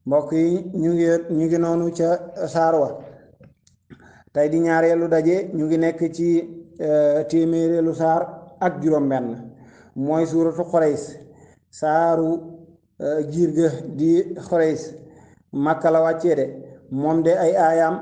mbokk yi ñu ngi noonu ca saar wa tey di ñaareelu daje ñu ngi nekk ci téeméereelu saar ak juróom-benn mooy suuratu Qurays saaru giir ga di Qurays Makka la wàccee de moom de ay aayaam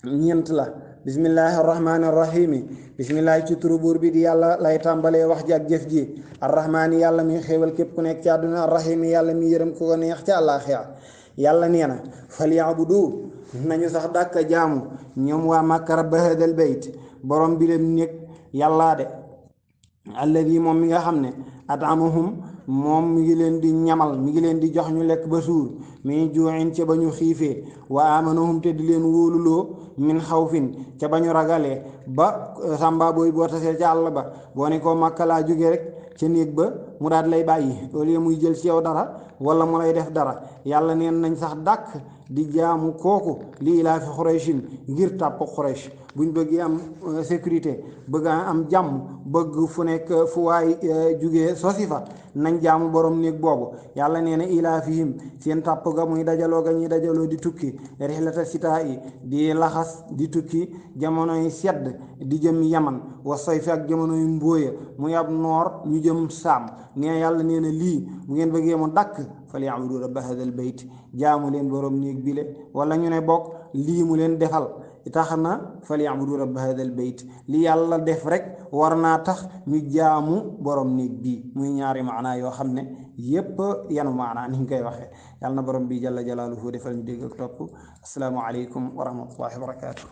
ñeent la. bismillahi arrahmani arrahimi bismillahi ci turu buur bi di yàlla lay tàmbalee wax ji ak jëf ji arrahmaani yàlla mi xéewal képp ku nekk ci àdduna arrahimi yàlla mi yërëm ku ko neex ci àllaaxira yàlla nee na falyabudu nañu sax dàkka jaamu ñoom waa Makka rabba hadal bayt borom bi leen nekk yàllaa de alladi moom mi nga xam ne atamahum moom mi ngi leen di ñamal mi ngi leen di jox ñu lekk ba suur min juuin ca ba ñu xiifee wa amanahum te di leen wóoluloo min xawfin ca ba ñu ragalee ba sàmba booy boo tasee ca àll ba boo ne koo Makka laa jóge rek ca néeg ba mu daat lay bàyyi au lieu muy jël ci yow dara wala mu lay def dara yàlla neen nañ sax dàkk di jaamu kooku li ilaa fi Qurayshin ngir tàpp Quraysh buñ bëgg am sécurité bëgg am jàmm bëgg fu nekk fu waay jugee sosi fa nañ jaamu borom néeg boobu yàlla nee na ilaa fihim seen tàpp ga muy dajaloo ga ñuy dajaloo di tukki rihlata sitaa yi di laxas di tukki jamonoy sedd di jëm yaman wa sayfi ak jamonoy mbóoya muy ab noor ñu jëm saam nee yàlla nee na lii bu ngeen bëggee mu dakk falyabudu rabba hadal bayt jaamu leen borom néeg bile wala ñu ne bokk lii mu leen defal tax na falyabudu rabba hadal bayt li yàlla def rek war naa tax ñu jaamu borom néeg bii muy ñaari maanaa yoo xam ne yépp yanu maanaa ni ñu koy waxee yàlla na borom bi jalla jalaaluhu defal ñu dégg ak topp assalaamu aleykum wa rahmatullahi wa barakaatu.